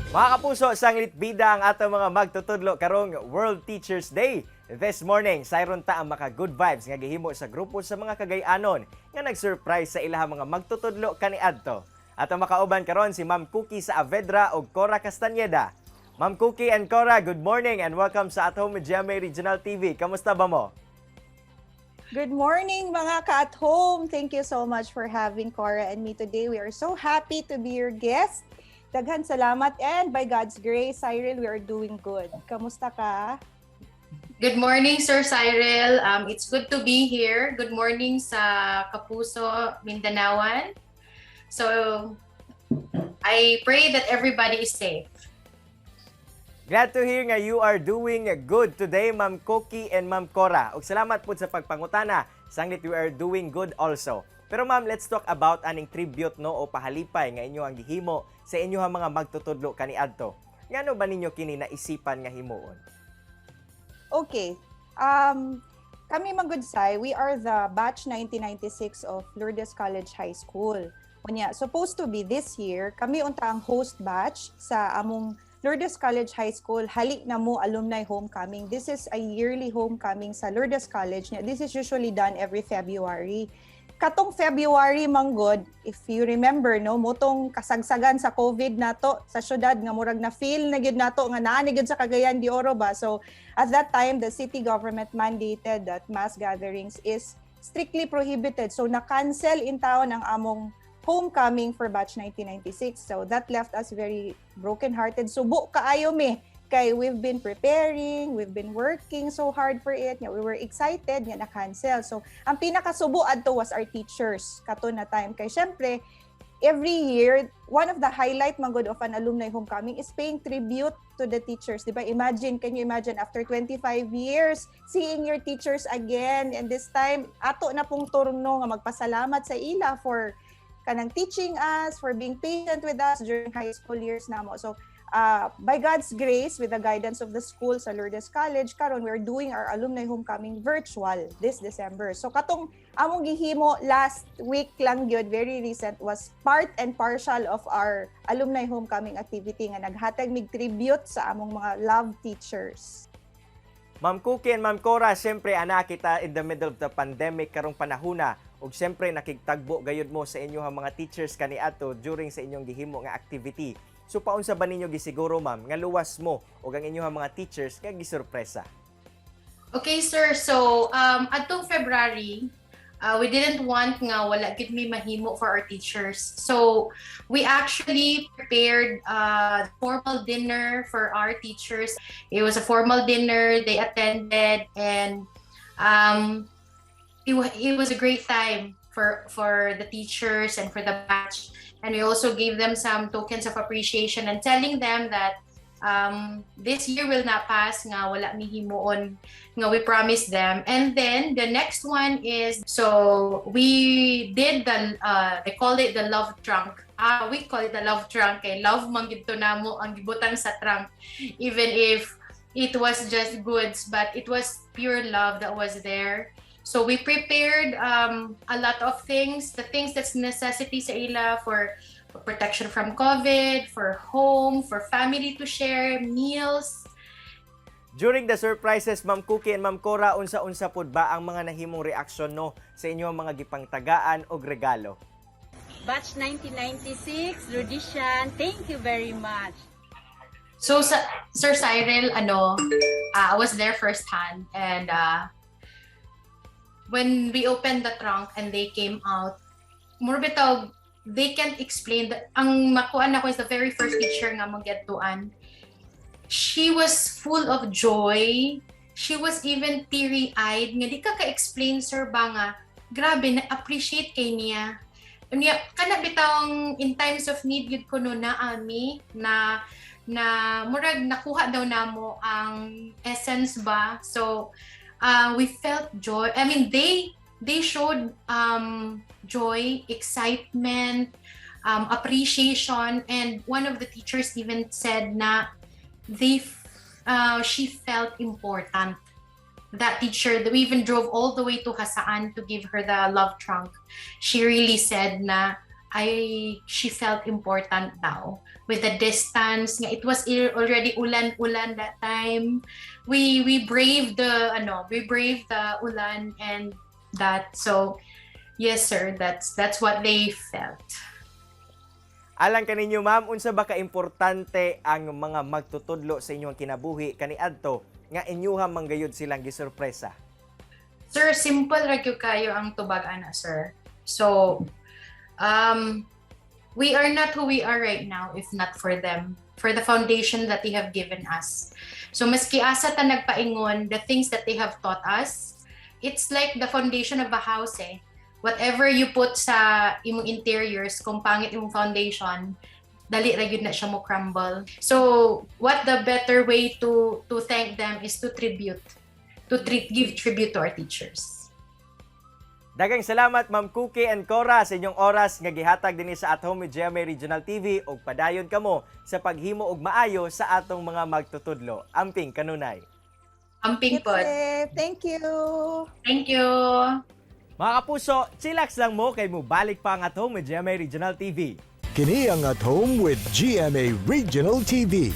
Mga kapuso, sanglit bida ang atong mga magtutudlo karong World Teachers Day. This morning, sayron ta ang maka good vibes nga gihimo sa grupo sa mga Kagay-anon nga nag-surprise sa ilahang mga magtutudlo kaniadto. Atong makauban karon si Ma'am Cookie Saavedra ug Cora Castañeda. Ma'am Cookie and Cora, good morning and welcome sa At Home with GMA Regional TV. Kamusta ba mo? Good morning, mga ka-at home. Thank you so much for having Cora and me today. We are so happy to be your guest. Daghan salamat and by God's grace, Cyril, we are doing good. Kamusta ka? Good morning, Sir Cyril. It's good to be here. Good morning sa Kapuso, Mindanaoan. So, I pray that everybody is safe. Glad to hear nga you are doing good today, Ma'am Cookie and Ma'am Cora. Ug salamat po sa pagpangutana. Sanglit we are doing good also. Pero ma'am, let's talk about aning tribute, no, o pahalipay nga inyo ang gihimo sa inyo ang mga magtutudlo kaniadto. Ngano ba ninyo kini naisipan nga himuon? Okay. Kami man gud, Sai, we are the batch 1996 of Lourdes College High School. Unya, supposed to be this year, kami unta ang host batch sa among Lourdes College High School Hali Na Mo Alumni Homecoming. This is a yearly homecoming sa Lourdes College. This is usually done every February. Katong February manggod, if you remember, no, mao tong kasagsagan sa COVID nato sa syudad nga murag na feel na gyud nato nga naa na gyud sa Cagayan de Oro ba. So at that time, the city government mandated that mass gatherings is strictly prohibited. So na-cancel intawon ang among homecoming for batch 1996. So that left us very broken-hearted. Subo kaayo mi kay we've been preparing, we've been working so hard for it, nga we were excited nga na-cancel. So ang pinakasubo adto was our teachers kato na time kay syempre every year, one of the highlight man gud of an alumni homecoming is paying tribute to the teachers, di ba? Imagine, can you imagine after 25 years seeing your teachers again, and this time ato na pong turno nga magpasalamat sa ila for kanang teaching us, for being patient with us during high school years namo. So by God's grace, with the guidance of the school sa Lourdes College, karon we're doing our alumni homecoming virtual this December. So katong among gihimo last week lang gyud, very recent, was part and partial of our alumni homecoming activity nga naghatag mig tribute sa among mga loved teachers. Ma'am Cookie and Ma'am Cora, siyempre ana kita in the middle of the pandemic karong panahuna ug siyempre nakigtagbo gayud mo sa inyong mga teachers kaniadto during sa inyong gihimo nga activity. So paunsa ba ninyo gisiguro, ma'am, nga luwas mo ug ang inyong mga teachers nga gisorpresa? Okay, sir. So, atong February, we didn't want nga wala gid mi mahimo for our teachers. So, we actually prepared a formal dinner for our teachers. It was a formal dinner. They attended and it was a great time for the teachers and for the batch. And we also gave them some tokens of appreciation and telling them that this year will not pass nga wala mi himuon nga we promised them. And then the next one is, so we did the they call it the love trunk. We call it the love trunk kay love man gyud to namo ang gibutang sa trunk, even if it was just goods, but it was pure love that was there. So we prepared a lot of things, the things that's necessity sa ila for protection from COVID, for home, for family to share meals. During the surprises, Ma'am Cookie and Ma'am Cora, unsa-unsa pud ba ang mga nahimong reaksyon, no, sa inyong mga gipangtagaan og regalo? Batch 1996, Rhodesian, thank you very much. So, Sir Cyril, ano, I was there firsthand and when we opened the trunk and they came out, mura bitaw, they can't explain that. Ang makuan nako is the very first teacher nga magiadtuan. She was full of joy. She was even teary-eyed. Nga di ka ka-explain, sir, ba nga, grabe, na-appreciate kay niya. Niya, kana bitawng in times of need yun kuno na ami na na murag nakuha daw namo ang essence ba. So we felt joy. I mean, they showed joy, excitement, appreciation, and one of the teachers even said na she felt important, that teacher that we even drove all the way to Jasaan to give her the love trunk. She really said na, "I I she felt important now with the distance nga it was already ulan-ulan that time. We braved the ano, we braved the ulan and that. So yes, sir, that's what they felt. Alang kaninyo, ma'am, unsa ba kaimportante ang mga magtutudlo sa inyong kinabuhi kaniadto nga inyuha manggayud silang gisorpresa? Sir, simple ra gyud kayo ang tubag ana, sir. So, we are not who we are right now if not for them, for the foundation that they have given us. So, maski asa ta nagpaingon, the things that they have taught us, it's like the foundation of a house eh. Whatever you put sa imong interiors, kung pangit imong foundation, dali ra gyud na siya mo crumble. So, what the better way to thank them is to tribute to treat, give tribute to our teachers. Daghang salamat, Ma'am Cookie and Cora, sa inyong oras nga gihatag dinhi sa At Home with GMA Regional TV ug padayon kamo sa paghimo og maayo sa atong mga magtutudlo. Amping kanunay. Amping Keep pod. Safe. Thank you. Thank you. Mga kapuso, chillax lang mo kay mubalik pa ang At Home with GMA Regional TV. Kini ang At Home with GMA Regional TV.